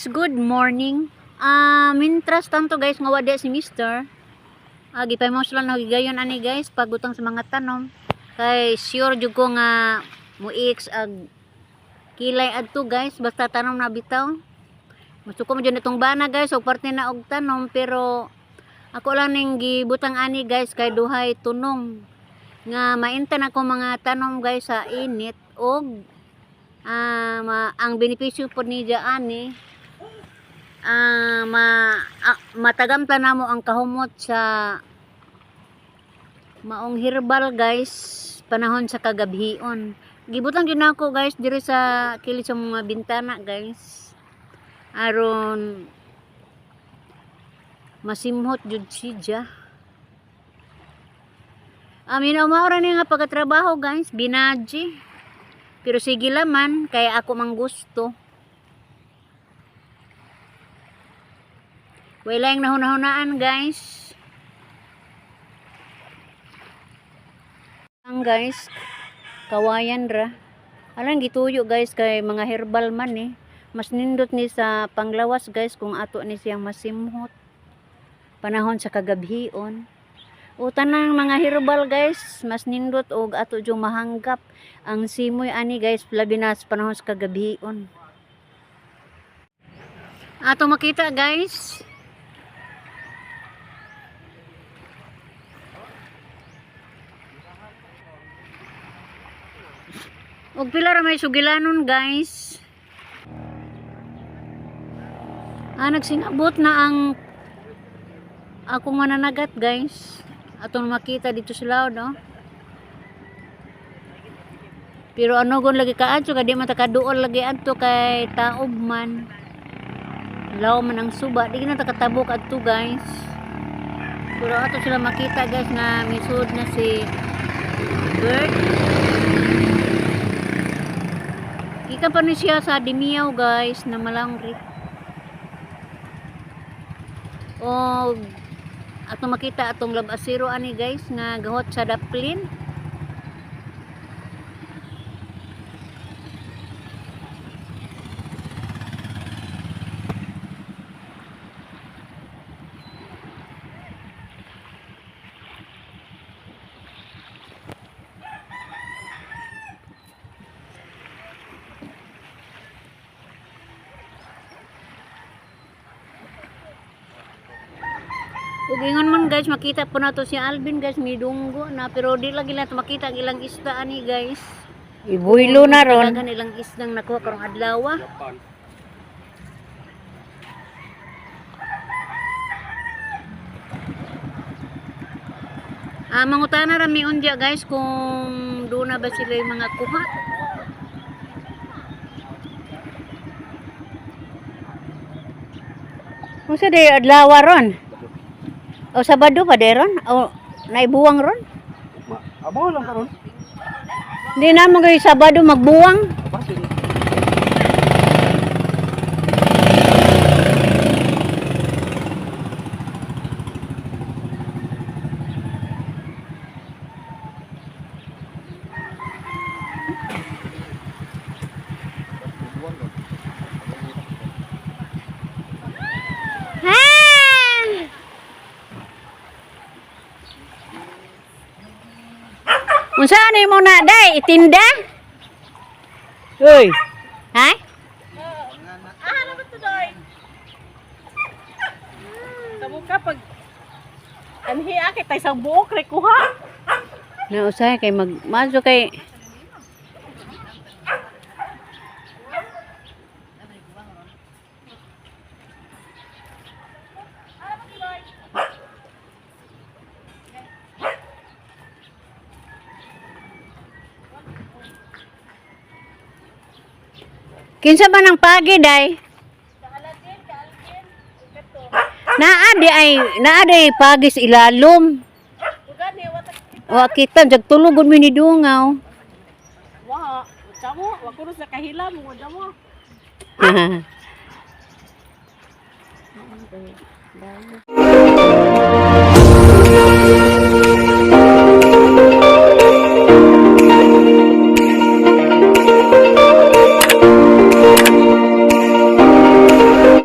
Guys, good morning. Ah, mintras tanto guys nga wala si Mister. Ah, gipay sila na higayon ani guys pagutang sa mga tanom. Kay sure jud ko nga mo-x ag kilay adto guys, basta tanom na bitaw. Musuko mo jud itong bana guys, og parte na og tanom, pero ako lang ning gibutang ani guys kay duhay tunong nga maintan ako mga tanom guys sa init og ang benepisyo pod niya ani, matagampla namo ang kahumot sa maong herbal guys panahon sa kagabhion. Gibutang gyud nako guys diri sa kilid sa mga bintana guys aron masimhot jud siya. Amin maura ni nga pagkatrabaho guys, binaji. Pero sige laman kay ako mang gusto. Wala yung nahuna-hunaan guys. Ang guys, kawayan ra. Alang gituyo guys kay mga herbal man eh. Mas nindot ni sa panglawas guys kung ato ni siyang masimhot. Panahon sa kagabhion. O tanang mga herbal guys, mas nindot og ato jung mahanggap ang simoy ani guys, labi na sa panahon sa kagabhion. Ato makita guys. Og pila ra may sugilanon guys. Ah, nagsingabot na ang akong mananagat guys. Atong makita dito sa laod, no? Pero ano gon lagi kaadto kay di man ta kaduol lagi adto kay taob man. Law man ang suba, di na ta katabok adto guys. Pero ato sila makita guys nga misud na si bird. Gikan pa ni siya sa Dimiyaw guys na malangrit. O ato makita atong labasiro ani guys nga gahot sa daplin. Ug ingon man guys, makita po nato si Alvin guys, midunggo na, pero di lagi nato makita ang ilang isda ani guys. Ibuilo na ron. Daghan ilang isdang nakuha karong adlaw. Ah, mangutana ra mi unya guys kung doon na ba sila yung mga kuha. Unsa day adlaw ron? O Sabado pa day ron? O naibuwang ron? Abo lang karon. Hindi na mo kay Sabado magbuwang. Basin. Ha! Unsa ani mo na day itinda? Uy. Ha? Ah, ano ba ito, Doy? Tamo ka pag anhi akit tayo sa buok rekuha. Na usahay kay mag maso kay. Kinsa ba nang pagi day? Naa di ay naa di pagi sa ilalom. Wa kita jag tulog mi ni dungaw. Wa, tamo, wa kuno sa kahilam mo mo.